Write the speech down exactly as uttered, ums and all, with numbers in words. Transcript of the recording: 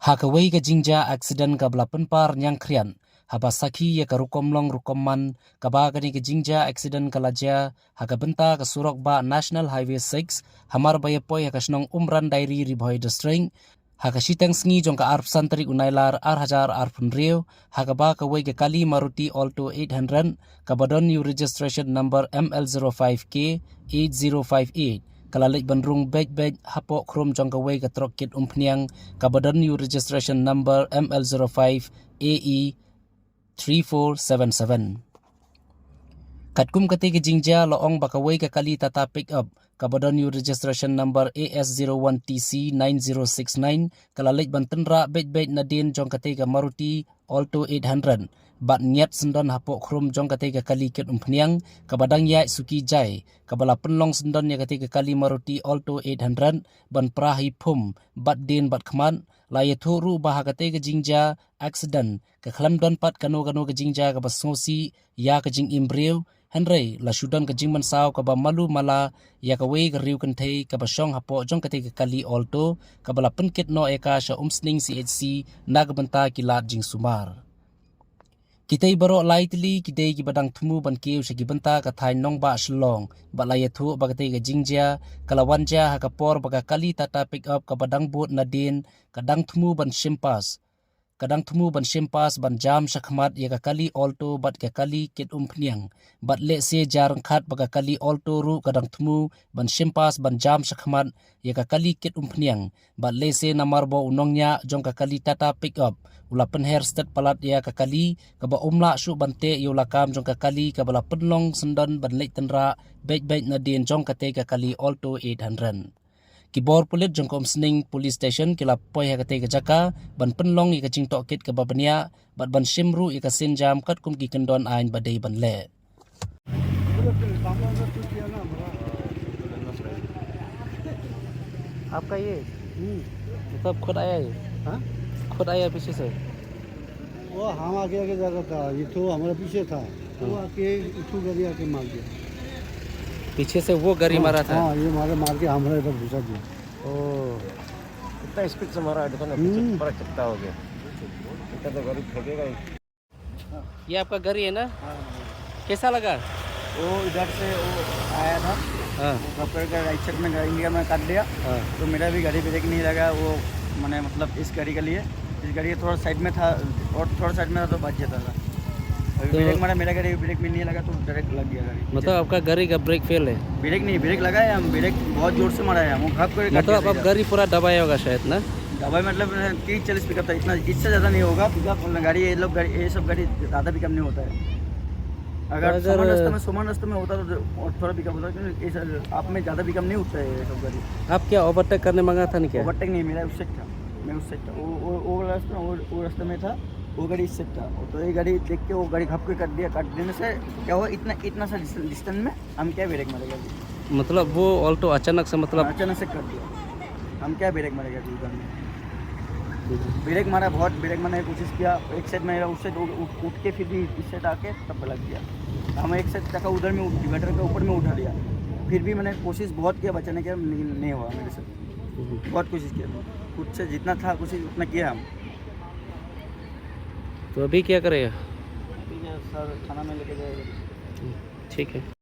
Ha kawei ka jingjia aksiden kaba la pynpar ñiangkhriat haba sakhi ïa ka rukom long rukom man, kaba kane ka jingjia aksiden ka la jia ha ka bynta ka surok bah National Highway six, hamar ba ïa poi ha ka shnong Umran Diary, Ri Bhoi District, ha ka shiteng sngi jong ka arphew san tarik u Nailar ar hajar arphew hynriew, ha kaba kawei ka kali Maruti Alto eight hundred kaba don ïa u registration number M L zero five K eight zero five eight ka la leit ban rung beit beit hapoh khrum jong kawei ka trok kit umphniang kaba don ïa u registration number M L zero five A E three four seven seven. Katkum katei ka jingjia la ong ba kawei ka kali Tata Pickup kaba don ïa u registration number A S zero one T C nine zero six nine ka la leit ban tynrah beit beit nadien jong katei ka Maruti Alto eight hundred bad ngiat syndon hapoh khrum jong katei ka kali kit umphniang kaba dang ïaid suki jai, kaba la pynlong syndon ïa katei ka kali Maruti Alto eight hundred ban pra hi phum bad dien bad khmat. La ïathuh ruh ba ha katei ka jingjia aksiden ka khlem don pat kano kano ka jingjia kaba sngewsih ïa ka jingim briew, hynrei la shu don ka jingmynsaw kaba malu mala ïa kawei ka riew kynthei kaba shong hapoh jong katei ka kali Alto kaba la pynkit noh ïa ka sha Umsning C H C na ka bynta ki lad jingsumar. Kitei baroh lai tylli ki dei kiba dang thmu ban kiew sha ki bynta ka thaiñ nongbah Shillong, bad la ïathuh ba katei ka jingjia ka la wan jia ha ka por ba ka kali Tata Pickup kaba dang bud nadien ka dang thmu ban shim pass ka dang thmu ban shim pass ban jam shakhmat ïa ka kali Alto bad ka kali kit umphniang, bad lehse jia ryngkhat ba ka kali Alto ruh ka dang thmu ban shim pass ban jam shakhmat ïa ka kali kit umphniang, bad lehse namar ba u nongñiah jong ka kali Tata Pickup u la pynher stet palat ïa ka kali kaba um lah shuh ban teh ïa u lakam jong ka kali kaba la pynlong syndon ban leit tynrah beit beit nadien jong katei ka kali Alto eight hundred. Ki bor pulit jong ka Umsning Police Station ki la poi ha katei ka jaka ban pynlong ïa ka jingtohkit kaba bniah bad ban shim ruh ïa ka sienjam katkum ki kyndon aiñ ba dei ban leh. आपका ये, हम्म। मतलब खुद आया ये? हाँ? खुद आया पीछे से? वो हम आगे आगे जा रहा था, ये तो हमारे पीछे था। वो हाँ। आके इथू गाड़ी आके मार दिया। पीछे से वो गाड़ी हाँ, मारा था? हाँ, ये मारे, मार के हमारे इधर घुसा दिया। ओ। इतना स्पीड से मारा है, देखो ना, पीछे हम्म। पूरा चपटा हो गया। इतना तो गाड़ी फेंकेगा ही। ये आपका गाड़ी है ना? हाँ, हाँ। कैसा लगा? वो इधर से वो आया था, हाँ। वो खप्पर का राइट साइड में गाड़ी इंडिया में काट दिया। हाँ। तो मेरा भी गाड़ी ब्रेक नहीं लगा, वो मैंने मतलब इस गाड़ी के लिए, इस गाड़ी थोड़ा साइड में था और थोड़ा साइड में था तो बच जाता था। अभी तो ब्रेक मारा, मेरा गाड़ी ब्रेक में नहीं लगा तो डायरेक्ट लग गया गाड़ी। मतलब आपका गाड़ी का ब्रेक फेल है? ब्रेक नहीं, ब्रेक लगा है, हम ब्रेक बहुत जोर से मारा है, हम खप कर काट मतलब दिया आप था। गाड़ी पूरा दबाया होगा शायद ना? दबाई मतलब तीस चालीस पिकअप था, इतना, इससे ज़्यादा नहीं होगा पिकअप। गाड़ी, ये लोग गाड़ी, ये सब गाड़ी ज़्यादा पिकअप नहीं होता है। अगर तो अगर समान रास्ते में, समान रास्ते में होता तो और थोड़ा पिकअप होता, क्योंकि इस आप में ज़्यादा पिकअप नहीं होता है ये सब गाड़ी। आप क्या ओवरटेक करने मांगा था ना क्या? ओवरटेक नहीं, मेरा उस साइड था, मैं उस साइड था, वो, वो, वो रास्ता, वो, वो रास्ते में था, वो गाड़ी इस साइड था। तो ये गाड़ी देख के वो गाड़ी खप के काट दिया, काट देने से क्या हुआ, इतना, इतना सा डिस्टेंस में हम क्या ब्रेक मारेगा अभी? मतलब वो ऑल्टो अचानक से, मतलब हाँ, अचानक से कर दिया। हम क्या ब्रेक मारेगा अभी उधर में? हम्म। ब्रेक मारा, बहुत ब्रेक मारने की कोशिश किया। एक साइड में उस साइड उठ, उठ के फिर भी इस साइड आके तब लग गया। हम एक साइड तक उधर में उठ, डिवाइडर के ऊपर में उठा लिया। फिर भी मैंने कोशिश बहुत किया बचाने का, लेकिन नहीं हुआ मेरे से। हम्म। बहुत कोशिश किया। खुद से जितना था कोशिश उतना किया हम। तो अभी क्या करेगा? अभी क्या सर, थाना में लेके जाएगा। ठीक है।